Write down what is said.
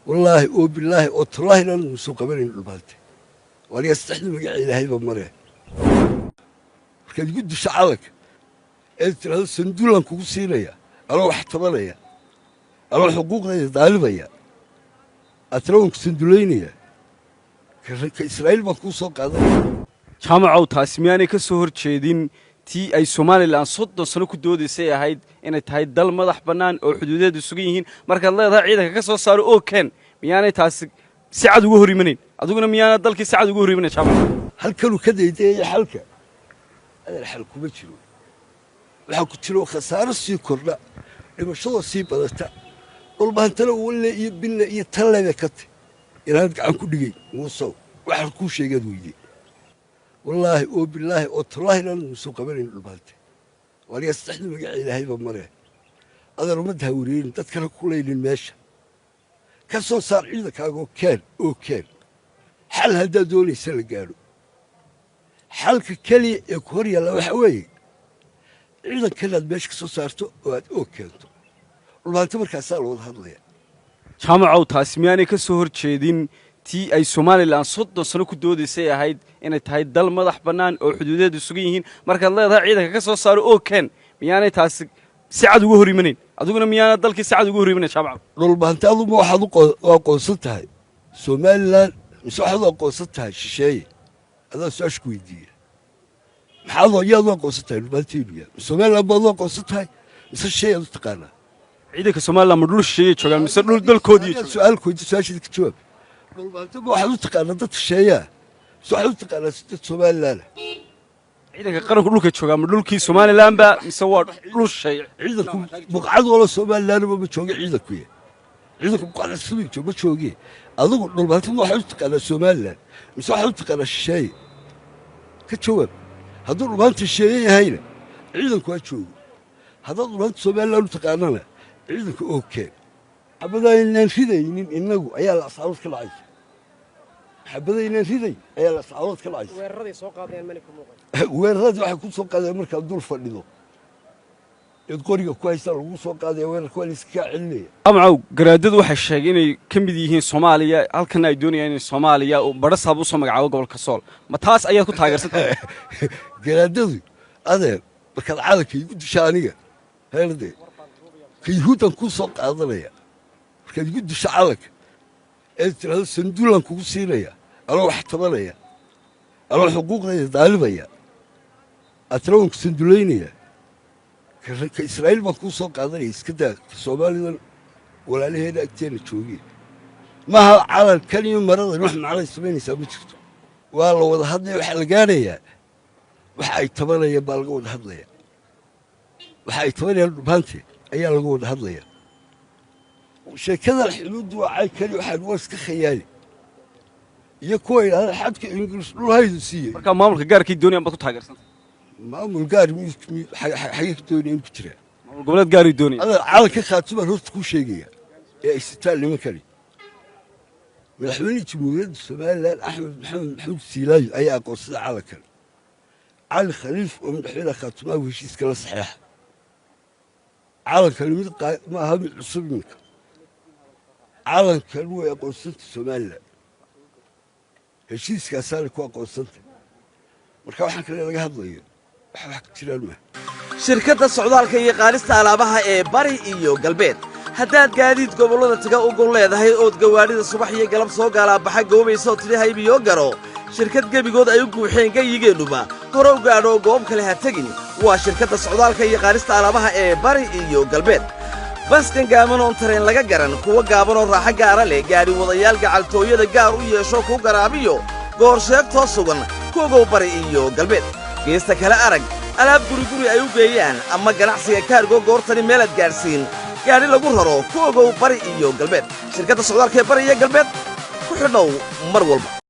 Wallaahi oo bilaahi oo tallaahi inaan soo qabanayn Dhulbahante. Aniga saddexdii magaca Ilaahayba mare. Markaad igu disho calanka ee tirahdo sanduulaan kugu siinaya, anoo wax tabanaya, anoo xuquuqdayda daalibaya, aad tira waan ku sandulaynaya, ka Israa'iil baan kuu soo qaadanaya. Jaamacow, taasi miyaanay ka soo hor jeedin tii ay Somaliland 30 sano ku doodaysay, ahayd inay tahay dal madax bannaan oo xuduudeedu sugan yihiin? Markaad leedahay ciidanka ka soo saaro oo keen, miyaanay taasi si cad uga hor imanayn? Adiguna miyaana dalkii si cad uga hor imanayn, Jaamac? Halkanuu ka daydayaya xalka. Adeer, xal kuma jiro. Waxaa ku jiro khasaaro sii kordha, dhimashadoo sii badata. Dhulbahantana walle iyo bille iyo tallebe ka ti inaanad gacan ku dhigayn. Muusow, waxaan kuu sheegaad weydey. Wallaahi oo bilaahi oo tallaahi inaan soo qabanayn Dhulbahante. Aniga saddexdii magaca Ilaahayba mare. Adeer, ummadda ha wareerin, dadkana ku laynin. Meesha ka soo saar ciidankaagoo keen oo keen. Xal haddaad doonaysa la gaadho, xalka keliya ee ku hor yaalla waxaa weeye ciidankan aad meesha ka soo saarto oo aad oog keento. Dhulbahante markaasaa la wada hadlaya. Jaamacow, taasi miyaanay ka soo hor jeedin tii ay Somaliland 30 sano ku doodaysay, ahayd inay tahay dal madax bannaan oo xuduudeedu sugan yihiin? Markaad leedahay ciidanka ka soo saaro oo keen, miyaanay taasi si cad uga hor imanayn? Adiguna miyaana dalkii si cad uga hor imanayn, Jaamacow? Dhulbahante, aduma waxaad u aqoonsan tahay Somaliland mise waxaad u aqoonsan tahay shisheeye? Adaa su-aasha ku weydiiya. Maxaad yaad u aqoonsan tahay dhulbahanteynu yaa? Somaliland baad u aqoonsan tahay mise shisheeyaad u taqaanaa? Ciidanka Somaliland ma dhul shisheeyay joogaan mise dhul dalkoodii joogaan? Su-aal ku weydiiya, su-aasheeda ka jawaab. Dhulbahante ma waxaad u taqaanaa dad shisheeyaa mise waxaad u taqaanaa dad Somaliland? Ciidanka qaranku dhulka joogaa ma dhulkii Somaliland ba mise waa dhul shisheeye? Ciidanku buqcad walo Somalilandba ma jooga. Ciidanku ya ciidanku buqcad sumi joog ma jooge. Adigu Dhulbahante ma waxaad u taqaanaa Somaliland mise waxaad u taqaanaa shisheeye? Ka jawaab. Hadduu Dhulbahanta shisheeye yahayna, ciidanku ha joogo. Haddaad Dhulbahanta Somaliland u taqaanana, ciidanka oogkeen. Xabadaynaan ridaynin innagu ayaa Laascaanood ka dhacaysa. Xabadaynaan riday ayaa Laascaanood ka dhacaysa. Weeraraday soo qaadeen mana ku muuqan. Weeraradii waxay ku soo qaadeen markaad dul fadhido eed qoriga ku haystaa lagu soo qaadaya weerarka, waa layska kaa celinaya. Jaamacow, garaadadu waxay sheegeen inay ka mid yihiin Soomaaliya, halkana ay doonayaan inay Soomaaliya uu badhasaab usoo magacaabo gobolka Sool. Ma taas ayaad ku taageersantahay? Garaadadu, adeer, markaad calanka igu disha aniga heerde, ka Yuhuuddan kuu soo qaadanaya. Markaad igu disho calanka eed tirahdo sanduulaan kugu siinaya, anoo wax tabanaya, anoo xuquuqdayda daalibaya, aad tira waan ku sandulaynaya, ka Israa'iil baan kuu soo qaadanaya. Iska daa ka Soomaalidan walaalaheena agteena joogeen. Maaha calankan iyo maradan wax macnay samaynaysaa ma jirto. Waa la wada hadlaya. Waxaa la gaarayaa waxa ay tabanayaan baa laga wada hadlaya. Waxa ay tabanayaan Dhulbahante ayaa laga wada hadlaya. Sheekadan xuduuddu waa caykani, waxaan waa iska khayaali. Iyo kuwa yidhahda xadka Ingiriis dhul haydu siiyey. Markaa maamulka gaarkii doonayaan baad ku taageersantahay? Maamul gaar xagee ka doonaya in ku jiraa? Maamul goboleed gaaray doonayaan. Adeer, calanka Khaatumaan horta kuu sheegaya ee ay sitaan nimankani, madaxweynihii Jamhuuriyadda Somaliland Axmed Maxamed Maxamuud Siilaayo ayaa aqoonsaday calankan. Cali Khaliif oo madaxweynaha Khaatumaa heshiiska la saxeexa. Calankani mid ma aha mid cusub iminka. Calankan way aqoonsantay Somaliland, heshiiskaasaanay ku aqoonsantay. Marka waxaan kale laga hadlayo wax ka jiraan maaha. Shirkadda socdaalka iyo qaadista alaabaha ee Bari iyo Galbeed. Haddaad gaadiid gobollada taga u gol leedahay, ood gawaadhida subax iyo galab soo gaalaabaxa goobaysa oo tidhi haybiyo garo, shirkad gebigood ay u guuxeen gayigeennuba, hore u gaadho, goob kale ha tegin. Waa shirkadda socdaalka iyo qaadista alaabaha ee Bari iyo Galbeed. Baskan gaaban oon tareen laga garan, kuwa gaaban oo raaxo gaara leh, gaadhi wadayaal gacaltooyada gaar u yeesho ku garaabiyo, goor sheegtoo sugan, kuogow Bari iyo Galbeed. Geesta kale arag alaab guriguri ay u geeyaan ama ganacsiga kaargo, goortani meelaad gaadhsiin gaadhi lagu raro, ku ogow Bari iyo Galbeed. Shirkadda socdaalka ee Bari iyo Galbeed ku xidhow mar walba.